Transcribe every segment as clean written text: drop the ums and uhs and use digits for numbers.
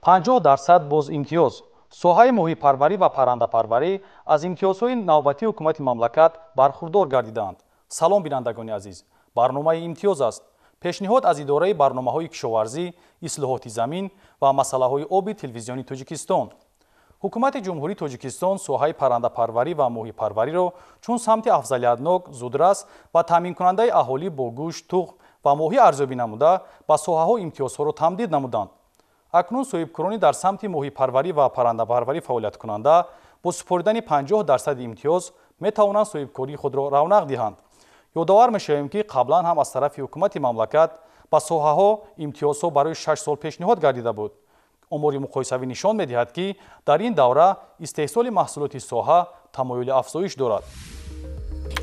50% боз имтиёз. Соҳаи моҳипарварӣ ва паррандапарварӣ аз имтиёзҳои навбатии ҳукумати мамлакат бархурдор гардидаанд. Салом, бинандагони азиз. Барномаи имтиёз аст. Пешниҳод аз идораи барномаҳои кишоварзӣ, ислоҳоти замин ва масъалаҳои оби телевизиони Тоҷикистон. Ҳукумати Ҷумҳурии Тоҷикистон соҳаи паррандапарварӣ ва моҳипарвариро чун самти афзалиятнок, зудрас ва таъминкунандаи аҳолӣ бо гӯшт, тухм ва моҳӣ арзёбӣ намуда, ба соҳаҳо имтиёзҳоро тамдид намуданд. Акнун соҳибкорони дар самти моҳипарварӣ ва паррандапарварӣ фаъолияткунанда бо супоридани 50% имтиёз метавонанд соҳибкории худро равнақ диҳанд. Ёдовар мешавем, ки қаблан ҳам аз тарафи ҳукумати мамлакат ба соҳаҳо имтиёзҳо барои 6 сол пешниҳод гардида буд. Омори муқоисавӣ нишон медиҳад, ки дар ин давра истеҳсоли маҳсулоти соҳа тамоюли афзоиш дорад.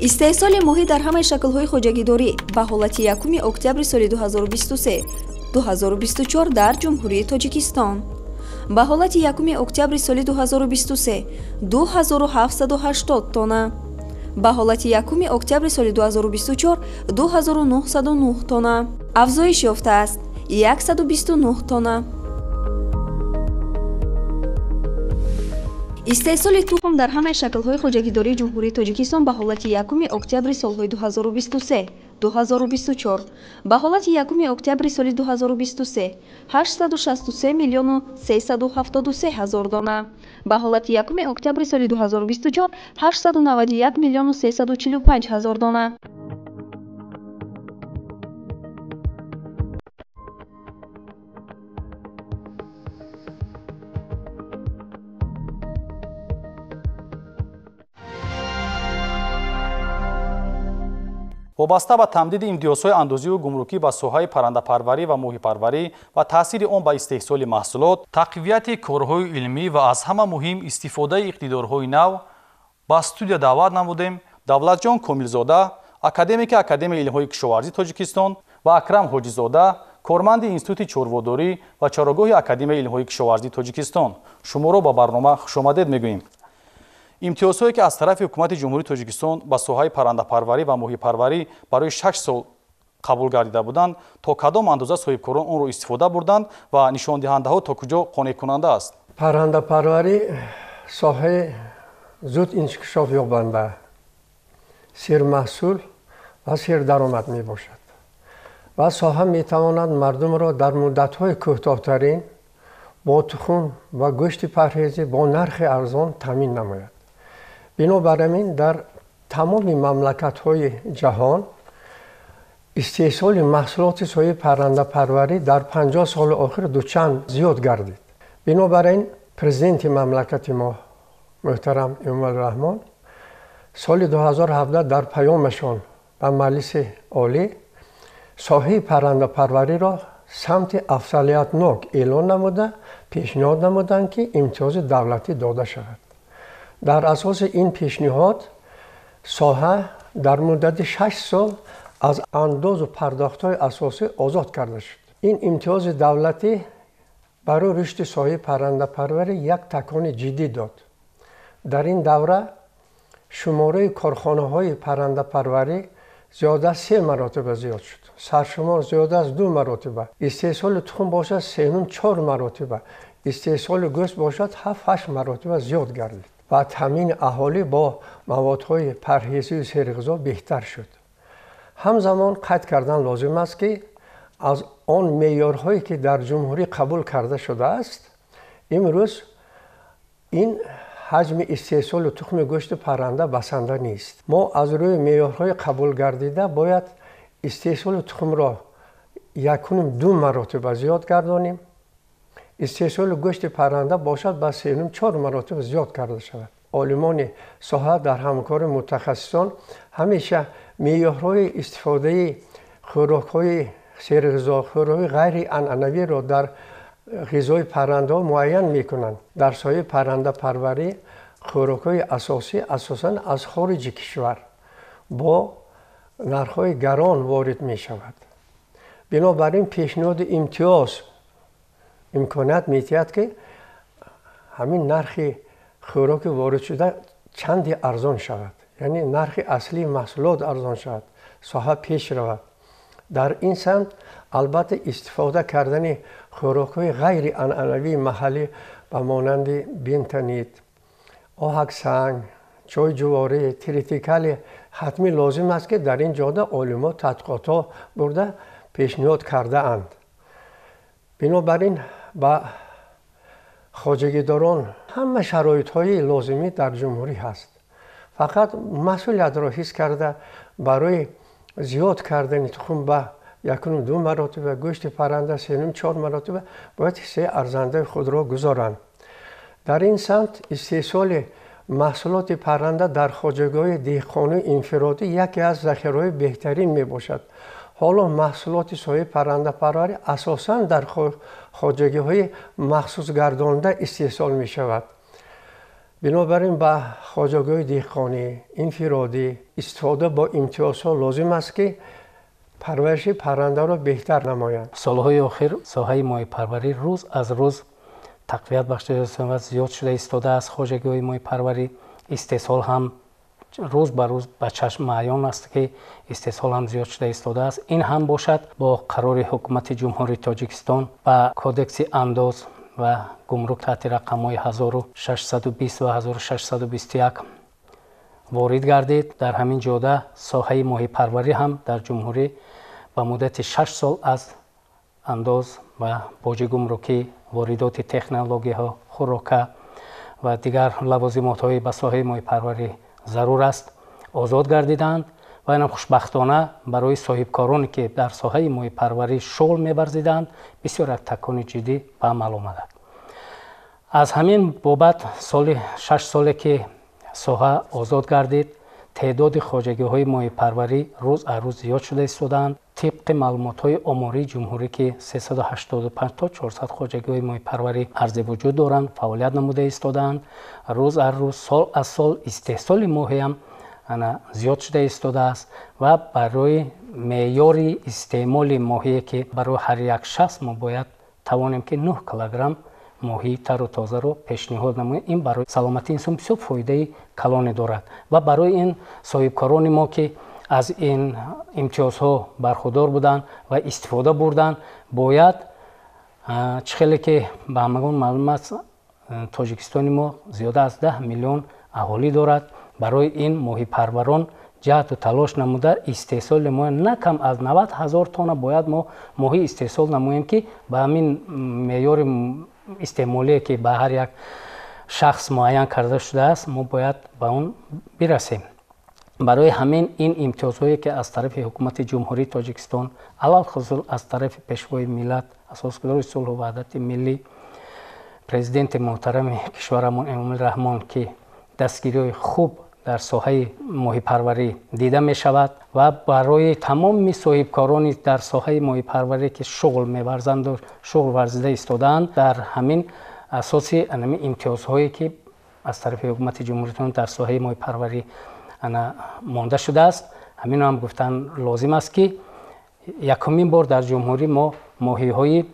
Истеҳсоли моҳӣ дар ҳамаи шаклҳои хоҷагидорӣ ба ҳолати 1 октябри соли 2023 2024 дар Ҷумҳурии Тоҷикистон. Ба ҳолати 1 октябри соли 2023 2780 тонна. Ба ҳолати 1 октябри соли 2024 2909 тонна. Афзоиш ёфтааст 129 тонна. Истеҳсоли тухм дар ҳамаи шаклҳои хоҷагидории Ҷумҳурии Тоҷикистон ба ҳолати 1 октябри солҳои 2023 2024. Ба ҳолати 1 октябри соли 2023 863 миллиону 373 ҳазор дона. Ба ҳолати 1 октябри соли 2024 891 миллиону 345 ҳазор дона. Вобаста ба тамдиди имтиёзҳои андозию гумрукӣ ба соҳаи паррандапарварӣ ва моҳипарварӣ ва таъсири он ба истеҳсоли маҳсулот, тақвияти корҳои илмӣ ва аз ҳама муҳим истифодаи иқтидорҳои нав ба студия даъват намудем Давлатҷон Комилзода, академики Академияи илмҳои кишоварзии Тоҷикистон ва Акрам Ҳоҷизода, корманди Институти чорводорӣ ва чарогоҳи Академияи илмҳои кишоварзии Тоҷикистон. Шуморо ба барнома хушомадед мегӯем. Имтиёзҳое ки аз тарафи ҳукумати Ҷумҳурии Тоҷикистон ба соҳаи паррандапарварӣ ва моҳипарварӣ барои 6 сол қабул гардида буданд, то кадом андоза соҳибкорон онро истифода бурданд ва нишондиҳандаҳо то куҷо қонеъкунанда аст? Паррандапарварӣ соҳаи зуд инкишоф ёбанда, сермаҳсул ва сердаромад мебошад ва соҳа метавонад мардумро дар муддатҳои кӯтоҳтарин бо тухм ва гӯшти парҳезӣ бо нархи арзон таъмин намояд. Бинобар ин дар тамоми мамлакатҳои ҷаҳон истеҳсоли маҳсулоти соҳаи паррандапарварӣ дар 50 соли охир дучанд зиёд гардид. Бинобар ин президенти мамлакати мо муҳтарам Эмомалӣ Раҳмон соли 2017 дар паёмашон ба Маҷлиси Олӣ соҳаи паррандапарвариро самти афзалиятнок эълон намуда, пешниҳод намуданд, ки имтиёзи давлатӣ дода шавад. Дар асоси ин пешниҳод соҳа дар муддати 6 сол аз андозу пардохтҳои асосӣ озод карда шуд. Ин имтиёзи давлатӣ барои рушди соҳаи паррандапарварӣ як такони ҷиддӣ дод. Дар ин давра шумораи корхонаҳои паррандапарварӣ зиёда аз 3 маротиба зиёд шуд. Саршумор зиёда аз 2 маротиба, истеҳсоли тухм бошад 3-4 маротиба, истеҳсоли гӯшт бошад 7-8 маротиба зиёд гардид ва таъмини аҳолӣ бо маводҳои парҳезию серғизо беҳтар шуд. Ҳамзамон қайд кардан лозим аст, ки аз он меъёрҳое ки дар ҷумҳурӣ қабул карда шудааст, имрӯз ин ҳаҷми истеҳсоли тухми гӯшти парранда басанда нест. Мо аз рӯи меъёрҳои қабулгардида бояд истеҳсоли тухмро 1,5-2 маротиба зиёд гардонем, истеҳсоли гӯшти парранда бошад ба 3,5-4 маротиба зиёд карда шавад. Олимони соҳа дар ҳамкори мутахассисон ҳамеша меъёрҳои истифодаи хӯрокҳои серғизо, хӯрокҳои ғайрианъанавиро дар ғизои паррандаҳо муайян мекунанд. Дар соҳаи паррандапарварӣ хӯрокҳои асосӣ асосан аз хориҷи кишвар бо нархҳои гарон ворид мешавад. Бинобар ин пешниҳоди имтиёз имконият медиҳад, ки ҳамин нархи хӯроки воридшуда чанде арзон шавад, яъне нархи аслии маҳсулот арзон шавад, соҳа пеш равад Дар ин самт албатта истифода кардани хӯрокҳои ғайрианъанавии маҳаллӣ ба монанди бентонит, оҳаксанг, чойи ҷуворӣ, тритикали ҳатмӣ лозим аст, ки дар ин ҷода олимон тадқиқотҳо бурда пешниҳод кардаанд. Бинобар ин ба хоҷагидорон ҳама шароитҳои лозимӣ дар ҷумҳурӣ ҳаст. Фақат масъулиятро ҳис карда барои зиёд кардани тухм ба 1.5-2 маротиба, гӯшти парранда 3.5-4 маротиба бояд ҳиссаи арзандаи худро гузоранд. Дар ин самт истеҳсоли маҳсулоти парранда дар хоҷагиҳои деҳқонии инфиродӣ яке аз захираҳои беҳтарин мебошад. Ҳоло маҳсулоти соҳаи паррандапарварӣ асосан дар хоҷагиҳои махсусгардонда истеҳсол мешавад. Бинобар ин ба хоҷагиҳои деҳқонӣ инфиродӣ истифода бо имтиёзҳо лозим аст, ки парвариши паррандаро беҳтар намоянд. Солҳои охир соҳаи моҳипарварӣ рӯз аз рӯз тақвият бахшида ва зиёд шуда истодааст. Хоҷагиҳои моҳипарварӣ истеҳсол ҳам рӯз ба рӯз ба чашм маъён аст, ки истеҳсол ҳам зиёд шуда истодааст. Ин ҳам бошад бо қарори Ҳукумати Ҷумҳурии Тоҷикистон ба Кодекси андоз ва гумрук таҳти рақамҳои 1620 ва 1621 ворид гардид. Дар ҳамин ҷода соҳаи моҳипарварӣ ҳам дар ҷумҳурӣ ба муддати 6 сол аз андоз ва боҷи гумрукӣ, воридоти технологияҳо, хӯрока ва дигар лавозимотҳои ба соҳаи моҳипарварӣ зарур аст озод гардиданд. Ва инам хушбахтона барои соҳибкороне, ки дар соҳаи моҳипарварӣ шуғл меварзиданд, бисёр як такони ҷиддӣ ба амал омаданд. Аз ҳамин бобат соли 6 соле ки соҳа озод гардид, теъдоди хоҷагиҳои моҳипарварӣ рӯз аз рӯз зиёд шуда истодаанд. Тибқи маълумотҳои омории ҷумҳурӣ, ки 385 то 400 хоҷагиҳои моҳипарварӣ арзи вуҷуд доранд, фаъолият намуда истодаанд. Рӯз аз рӯз, сол аз сол истеҳсоли моҳиам зиёд шуда истодааст ва барои меъёри истеъмоли моҳие, ки барои ҳар як шахс мо бояд тавонем, ки 9 килограмм моҳии тару тозаро пешниҳод намоем, ин барои саломатии инсон бисёр фоидаи калоне дорад. Ва барои ин соҳибкорони мо, ки аз ин имтиёзҳо бархурдор буданд ва истифода бурданд, бояд чӣ хеле ки ба ҳамагон маълум аст, Тоҷикистони мо зиёда аз 10 миллион аҳолӣ дорад. Барои ин моҳипарварон ҷаҳду талош намуда истеҳсоли мо на кам аз 90 ҳазор тонна бояд мо моҳӣ истеҳсол намоем, ки ба ҳамин меъёри истеъмолие, ки ба ҳар як шахс муайян карда шудааст, мо бояд ба он бирасем. Барои ҳамин ин имтиёзҳое, ки аз тарафи Ҳукумати Ҷумҳурии Тоҷикистон, алалхусус аз тарафи Пешвои миллат, Асосгузори сулҳу ваҳдати миллӣ, Президенти муҳтарами кишварамон Эмомалӣ Раҳмон, ки дастгириҳои хуб дар соҳаи моҳипарварӣ дида мешавад ва барои тамоми соҳибкорони дар соҳаи моҳипарварӣ, ки шуғл меварзанду шуғл варзида истодаанд, дар ҳамин асоси ҳамин имтиёзҳое, ки аз тарафи Ҳукумати Ҷумҳурии дар соҳаи моҳипарварӣ монда шудааст, ҳаминро ҳам гуфтан лозим аст, ки якумин бор дар ҷумҳурӣ мо моҳиҳои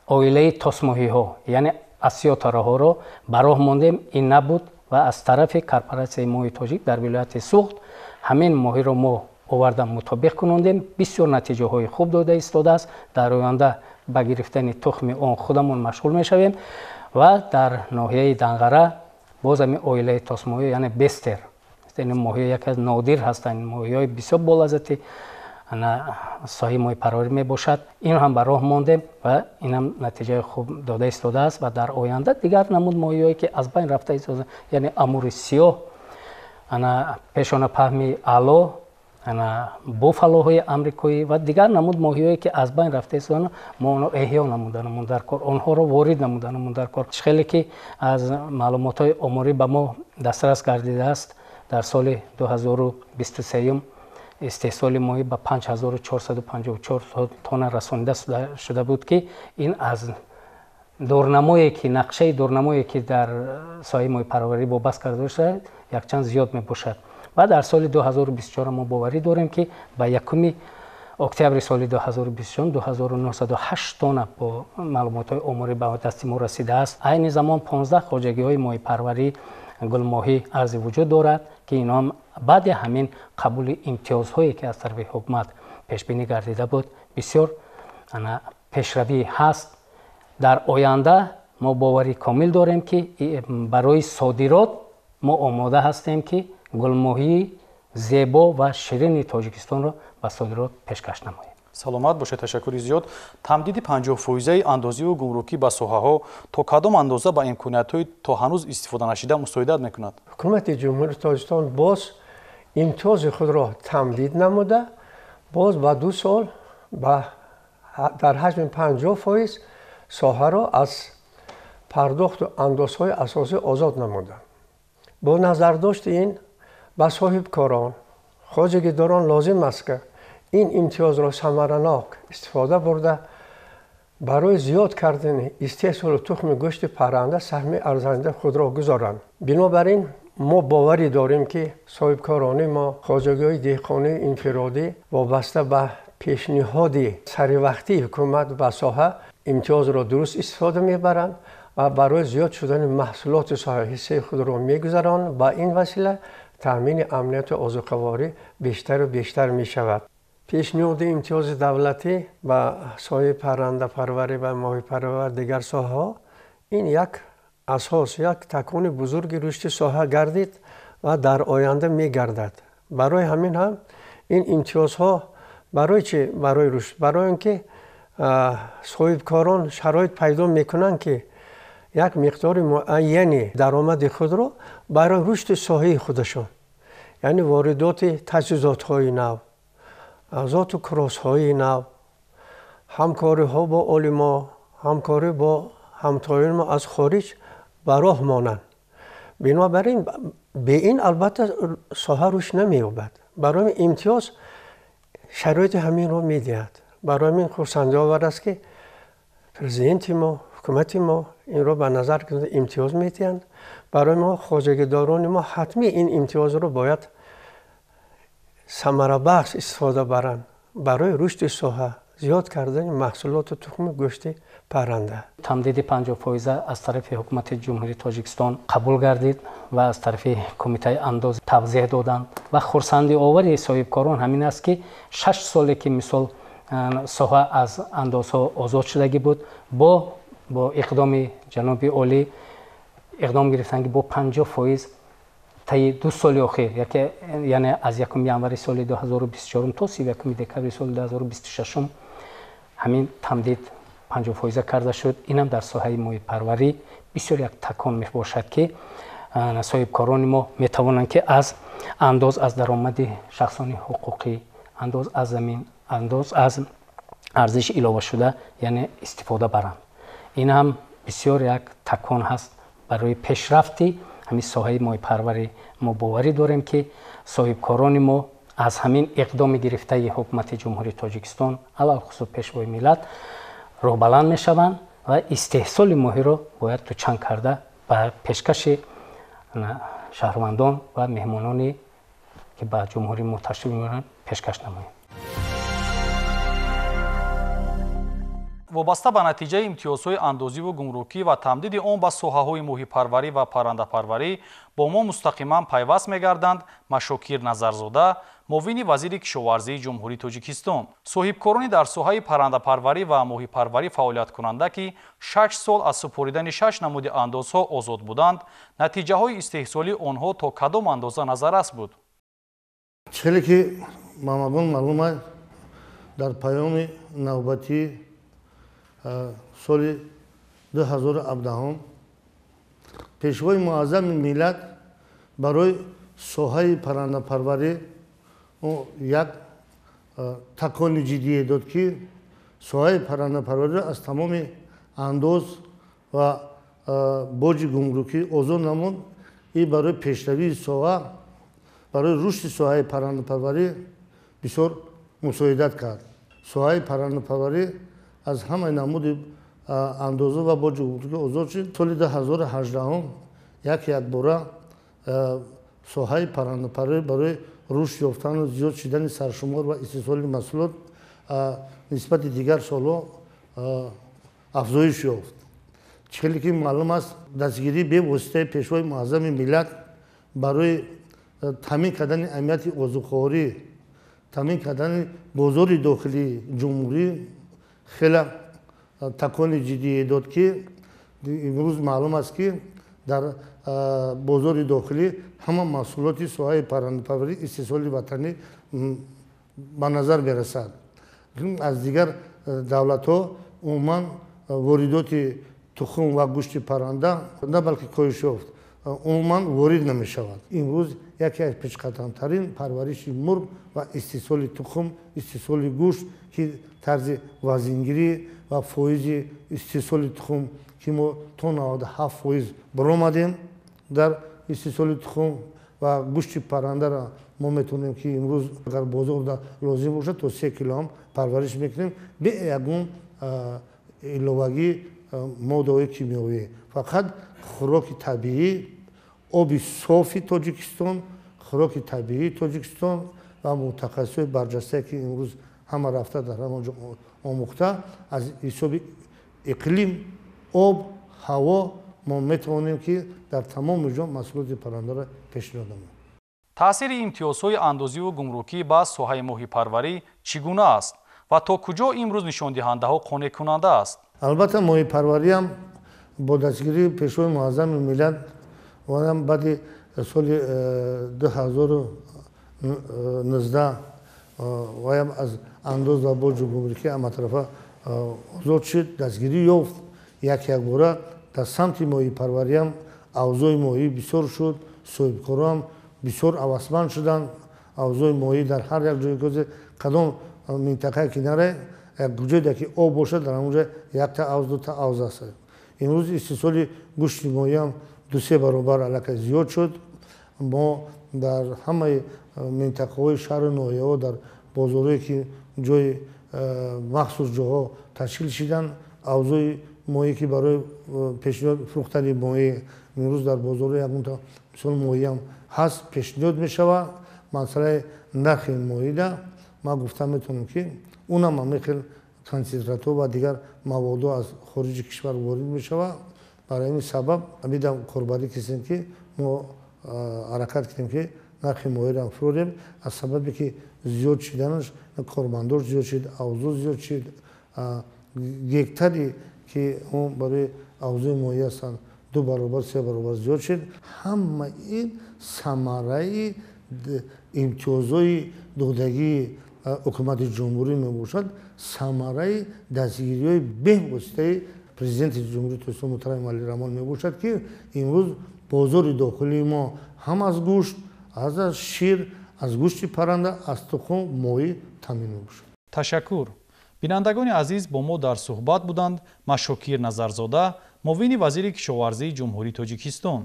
оилаи тосмоҳиҳо, яъне асиётараҳоро ба роҳ мондем. Ин набуд ва аз тарафи корпоратсияи моҳи тоҷик дар вилояти Суғд ҳамин моҳиро мо оварда мутобиқ кунондем. Бисёр натиҷаҳои хуб дода истодааст. Дар оянда ба гирифтани тухми он худамон машғул мешавем ва дар ноҳияи Данғара боз ҳамин оилаи тосмоҳиҳо, яъне бестер, ин моҳиҳо яке аз нодир ҳастанд, моҳиҳои бисёр болаззати соҳаи моҳипарварӣ мебошад. Ин ҳам ба роҳ мондем ва инам натиҷаи хуб дода истодааст. Ва дар оянда дигар намуд моҳиҳое, ки аз байн рафта истода, яъне амури сиёҳ, пешонапаҳми аъло, буфалоҳои амрикоӣ ва дигар намуд моҳиҳое, ки аз байн рафта истодаанд, мо онро эҳё намуданамон дар кор, онҳоро ворид намуданамон дар кор. Чӣ хеле ки аз маълумотҳои оморӣ ба мо дастрас гардидааст, дар соли 2023 истеҳсоли моҳӣ ба 5454 тонна расонида шуда буд, ки ин аз дурнамое ки нақшаи дурнамое, ки дар соҳаи моҳипарварӣ вобаст карда шуда, якчанд зиёд мебошад. Ва дар соли 2024 мо боварӣ дорем, ки ба 1 октябри соли 2024 2908 тонна бо маълумотҳои оморӣ ба дасти мо расидааст. Айни замон 15 хоҷагиҳои моҳипарварӣ гулмоҳӣ арзи вуҷуд дорад, ки инҳо баъди ҳамин қабули имтиёзҳое, ки аз тарафи ҳукумат пешбинӣ гардида буд, бисёр пешравӣ ҳаст. Дар оянда мо боварӣ комил дорем, ки барои содирот мо омода ҳастем, ки гулмоҳии зебо ва ширини Тоҷикистонро ба содирот пешкаш намоем. Саломат бошед, ташаккури зиёд. Тамдиди 50% андозиву гумрукӣ ба соҳаҳо то кадом андоза ба имкониятҳои то ҳанӯз истифода нашида мусоидат мекунад? Ҳукумати Ҷумҳурии Тоҷикистон боз имтиёзи худро тамдид намуда, боз ба 2 сол дар ҳаҷми 50% соҳаро аз пардохту андозҳои асосӣ озод намуданд. Бо назардошти ин ба соҳибкорон, хоҷагидорон лозим аст, ки ин имтиёзро самаранок истифода бурда, барои зиёд кардани истеҳсолу тухми гӯшти парранда саҳми арзандаи худро гузоранд. Бинобар ин мо боварӣ дорем, ки соҳибкорони мо, хоҷагиҳои деҳқонии инфиродӣ вобаста ба пешниҳоди саривақтии ҳукумат ба соҳа имтиёзро дуруст истифода мебаранд ва барои зиёд шудани маҳсулоти соҳа ҳиссаи худро мегузаронанд. Ба ин васила таъмини амнияти озуқаворӣ бештару бештар мешавад. Пешниҳоди имтиёзи давлатӣ ба соҳаи паррандапарварӣ ва моҳипарварӣ ва дигар соҳаҳо ин як асос, як такони бузурги рушди соҳа гардид ва дар оянда мегардад. Барои ҳамин ҳам ин имтиёзҳо барои чӣ? Барои рушд, барои он ки соҳибкорон шароит пайдо мекунанд, ки як миқдори муайяни даромади худро барои рушди соҳаи худашон, яъне воридоти таҷҳизотҳои нав, зоту кросҳои нав, ҳамкориҳо бо олимо, ҳамкорӣ бо ҳамтоёни мо аз хориҷ ба роҳ монанд. Бинобар ин бе ин албатта соҳа рушд намеёбад. Барои имтиёз шароити ҳаминро медиҳад. Барои ҳамин хурсандиовар аст, ки президенти мо, ҳукумати мо инро ба назар гирифта имтиёз медиҳанд. Барои мо хоҷагидорони мо ҳатмӣ ин имтиёзро бояд самарабахш истифода баранд барои рушди соҳа, зиёд кардани маҳсулоту тухми гӯшти парранда. Тамдиди 50% аз тарафи ҳукумати Ҷумҳурии Тоҷикистон қабул гардид ва аз тарафи Кумитаи андоз тавзеҳ доданд. Ва хурсандиовари соҳибкорон ҳамин аст, ки 6 соле ки мисол соҳа аз андозҳо озод шудагӣ буд, бо иқдоми ҷаноби олӣ иқдом гирифтанд, ки бо 50% таи 2 соли охир, яъне аз 1 январи соли 2024 то 31 декабри соли 2026 ҳамин тамдид 50% карда шуд. Инам дар соҳаи моҳипарварӣ бисёр як такон мебошад, ки соҳибкорони мо метавонанд, ки аз андоз аз даромади шахсони ҳуқуқӣ, андоз аз замин, андоз аз арзиши иловашуда, яъне истифода баранд. Ин ҳам бисёр як такон ҳаст барои пешрафти ҳамин соҳаи моҳипарварӣ. Мо боварӣ дорем, ки соҳибкорони мо аз ҳамин иқдоми гирифтаи ҳукумати Ҷумҳурии Тоҷикистон, алалхусус Пешвои миллат, роҳбаланд мешаванд ва истеҳсоли моҳиро бояд дучанд карда ба пешкаши шаҳрвандон ва меҳмононе, ки ба ҷумҳурии мо ташриф меоранд, пешкаш намоем. Вобаста ба натиҷаи имтиёзҳои андозиву гумрукӣ ва тамдиди он ба соҳаҳои моҳипарварӣ ва паррандапарварӣ бо мо мустақиман пайваст мегарданд Машокир Назарзода, муовини вазири кишоварзии Ҷумҳурии Тоҷикистон. Соҳибкорони дар соҳаи паррандапарварӣ ва моҳипарварӣ фаъолияткунанда, ки 6 сол аз супоридани 6 намуди андозҳо озод буданд, натиҷаҳои истеҳсолии онҳо то кадом андоза назаррас буд? Хеле ки мамагон маълум аст, дар паёми навбатӣ соли 2017 Пешвои муаззами миллат барои соҳаи паррандапарварӣ як такони ҷиддие дод, ки соҳаи паррандапарвариро аз тамоми андоз ва боҷи гумрукӣ озод намуд. Ин барои пешравии соҳа, барои рушди соҳаи паррандапарварӣ бисёр мусоидат кард. Соҳаи паррандапарварӣ аз ҳамаи намуди андоза ва боҷи гумрукӣ озод шуд. Соли 2018 як якбора соҳаи паррандапарварӣ барои рушд ёфтану зиёд шудани саршумор ва истеҳсоли маҳсулот нисбати дигар солҳо афзоиш ёфт. Хеле ки маълум аст, дастгирии бевоситаи Пешвои муаззами миллат барои таъмин кардани амнияти озуқаворӣ, таъмин кардани бозори дохилии ҷумҳурӣ хеле такони ҷиддие дод, ки имрӯз маълум аст, ки дар бозори дохилӣ ҳама маҳсулоти соҳаи паррандапарварӣ истеҳсоли ватанӣ ба назар мерасад. Аз дигар давлатҳо умуман воридоти тухм ва гӯшти парранда на балки коҳиш ёфт, умуман ворид намешавад. Имрӯз яке аз пешқадамтарин парвариши мурғ ва истеҳсоли тухм, истеҳсоли гӯшт, ки тарзи вазингирӣ ва фоизи истеҳсоли тухм, ки мо то 97% баромадем дар истеҳсоли тухм ва гӯшти паррандаро мо метавонем, ки имрӯз агар бозор лозим бошад, то 3 кило ҳам парвариш мекунем бе ягон иловагии моддаҳои кимиёвӣ, фақат хӯроки табиӣ, оби софи Тоҷикистон, хӯроки табиии Тоҷикистон ва мутахассисои барҷастае, ки имрӯз ҳама рафта дар ҳамон ҷо омӯхта, аз ҳисоби иқлим, об, ҳаво мо метавонем, ки дар тамоми ҷо маҳсулоти паррандаро пешниҳод намоем. Таъсири имтиёзҳои андозиву гумрукӣ ба соҳаи моҳипарварӣ чӣ гуна аст ва то куҷо имрӯз нишондиҳандаҳо қонеъкунанда аст? Албатта, моҳипарвариам бо дастгирии Пешвои муаззами миллат ваам баъди соли 2019 ваям аз андоз ва боҷу гумрукӣ ҳаматарафа озод шуд, дастгирӣ ёфт. Як якбора дар самти моҳипарвариам авзои моҳӣ бисёр шуд, соҳибкорам бисёр ҳавасманд шуданд. Авзои моҳӣ дар ҳар як ҷое, кадом минтақае ки наре, як ҷое ки об бошад, дар ҳамон ҷо якта авз, дута авз аст. Имрӯз истеҳсоли гӯшти моҳиам 2-3 баробар аллакай зиёд шуд. Мо дар ҳамаи минтақаҳои шаҳру ноҳияҳо, дар бозорҳое ки ҷои махсус ҷоҳо ташкил шиданд, авзои моҳӣ, ки барои пешниҳод фурӯхтани моҳӣ имрӯз дар бозорҳо ягонта мисол моҳиам ҳаст, пешниҳод мешавад. Масъалаи нархи моҳида ман гуфта метавонам, ки унам ҳамин хел консентратҳо ва дигар маводҳо аз хориҷи кишвар ворид мешавад. Барои ин сабаб ҳамидам корбарӣ кистем, ки мо ҳаракат кунем, ки нархи моҳиро фурӯрем, аз сабабе ки зиёд шиданаш кормандош зиёд шид, авзо зиёд шид, гектаре ки он барои авзои моҳӣ ҳастанд 2 баробар, 3 баробар зиёд шид. Ҳама ин самараи имтиёзҳои додагии ҳукумати ҷумҳурӣ мебошад, самараи дастгириҳои бевоситаи президенти Ҷумҳурии Тоҷикистон муҳтарам Эмомалӣ Раҳмон мебошад, ки имрӯз бозори дохилии мо ҳам аз гӯшт, аз шир, аз гӯшти парранда, аз тухм, моҳӣ таъмин мебошад. Ташаккур. Бинандагони азиз, бо мо дар суҳбат буданд Машокир Назарзода, муовини вазири кишоварзии Ҷумҳурии Тоҷикистон.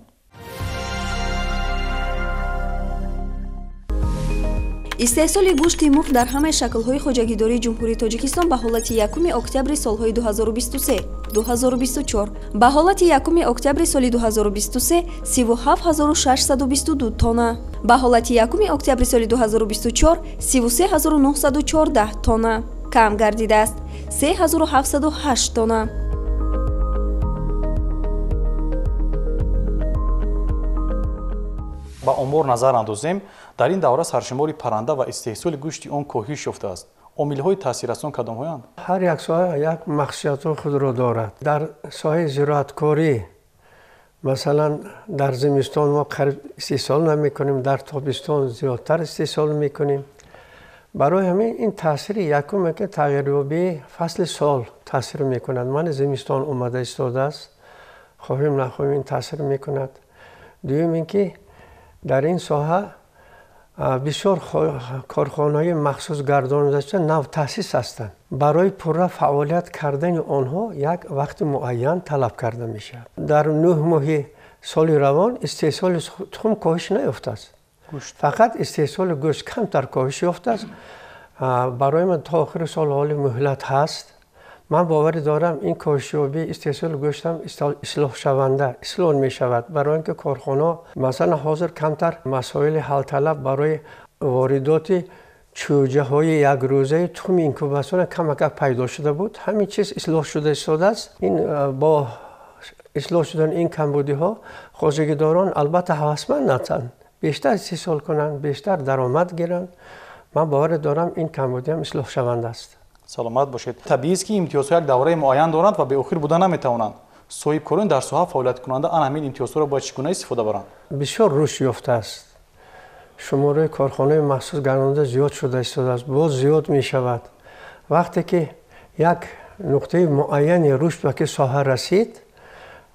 Истеҳсоли гӯшти мурғ дар ҳамаи шаклҳои хоҷагидории Ҷумҳурии Тоҷикистон ба ҳолати 1 октябри солҳои 2023, 2024, ба ҳолати 1 октябри соли 2023 37622 тонна, ба ҳолати 1 октябри соли 2024 33914 тонна кам гардидааст, 3708 тонна. Ба омор назар андозем, дар ин давра саршумори парранда ва истеҳсоли гӯшти он коҳиш ёфтааст. Омилҳои таъсиррасон кадомҳоянд? Ҳар як соҳа як махсусиятҳои худро дорад. Дар соҳаи зироаткорӣ, масалан, дар зимистон мо қариб истеҳсол намекунем, дар тобистон зиёдтар истеҳсол мекунем. Барои ҳамин ин таъсири якуме, ки тағйирёбии фасли сол таъсир мекунад. Мани зимистон омада истодааст, хоҳем нахоҳем ин таъсир мекунад. Дуюм ин ки дар ин соҳа бисёр корхонаҳои махсус гардонидашуда навтаъсис ҳастанд. Барои пурра фаъолият кардани онҳо як вақти муайян талаб карда мешавад. Дар 9 моҳи соли равон истеҳсоли тухм коҳиш наёфтааст, фақат истеҳсоли гӯшт камтар коҳиш ёфтааст. Барои ман то охири сол ҳоли муҳлат ҳаст. Ман боварӣ дорам, ин коҳишёбии истеҳсоли гӯштам ислоҳшаванда ислоҳ мешавад, барои ин ки корхонаҳо масалан ҳозир камтар масоили ҳалталаб барои воридоти чӯҷаҳои якрӯзаи тухми инкубатсиона камакак пайдо шуда буд. Ҳамин чиз ислоҳ шуда истодааст. Ин бо ислоҳ шудани ин камбудиҳо хоҷагидорон албатта ҳавасманд натанд, бештар истеҳсол кунанд, бештар даромад гиранд. Ман бовар дорам, ин камбудӣ ҳам ислоҳшаванда аст. Саломат бошед. Табиист, ки имтиёзҳо як давраи муайян доранд ва беохир буда наметавонанд. Соҳибкорон, дар соҳа фаъолияткунанда ан ҳамин имтиёзҳоро бояд чӣ гуна истифода баранд? Бисёр рушд ёфтааст, шумораи корхонаи махсус гардонда зиёд шуда истодааст, боз зиёд мешавад. Вақте ки як нуқтаи муайяни рушд ба ки соҳа расид,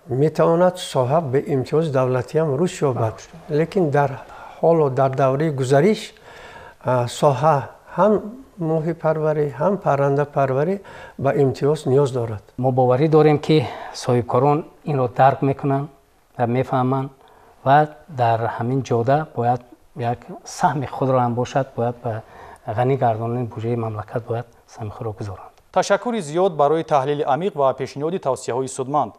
метавонад соҳа бе имтиёзи давлатиам рушд ёбад. Лекин дар ҳоло дар давраи гузариш соҳа, ҳам моҳипарварӣ, ҳам паррандапарварӣ, ба имтиёз ниёз дорад. Мо боварӣ дорем, ки соҳибкорон инро дарк мекунанд ва мефаҳманд ва дар ҳамин ҷода бояд як саҳми худро ҳам бошад, бояд ба ғанӣ гардонидани буҷаи мамлакат бояд саҳми худро гузоранд. Ташаккури зиёд барои таҳлили амиқ ва пешниҳоди тавсияҳои судманд.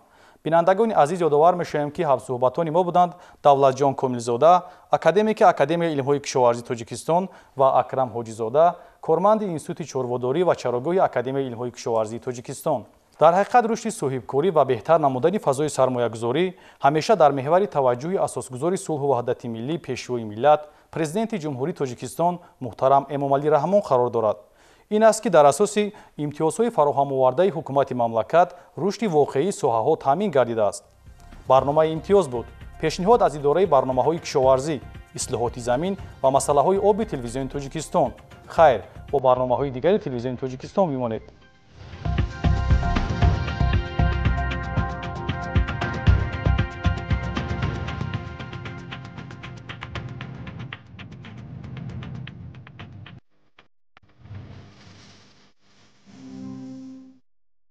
Бинандагони азиз, ёдовар мешавем, ки ҳамсуҳбатони мо буданд Давлатҷон Комилзода, академики Академияи илмҳои кишоварзии Тоҷикистон, ва Акрам Ҳоҷизода, корманди Институти чорводорӣ ва чарогоҳи Академияи илмҳои кишоварзии Тоҷикистон. Дар ҳақиқат, рушди соҳибкорӣ ва беҳтар намудани фазои сармоягузорӣ ҳамеша дар меҳвари таваҷҷӯҳи асосгузори сулҳу ваҳдати миллӣ, Пешвои миллат, Президенти Ҷумҳурии Тоҷикистон муҳтарам Эмомалӣ Раҳмон қарор дорад. Ин аст, ки дар асоси имтиёзҳои фароҳамовардаи ҳукумати мамлакат рушди воқеии соҳаҳо таъмин гардидааст. Барномаи «Имтиёз» буд. Пешниҳод аз идораи барномаҳои кишоварзӣ, ислоҳоти замин ва масъалаҳои оби Телевизиони Тоҷикистон. Хайр, бо барномаҳои дигари Телевизиони Тоҷикистон бимонед.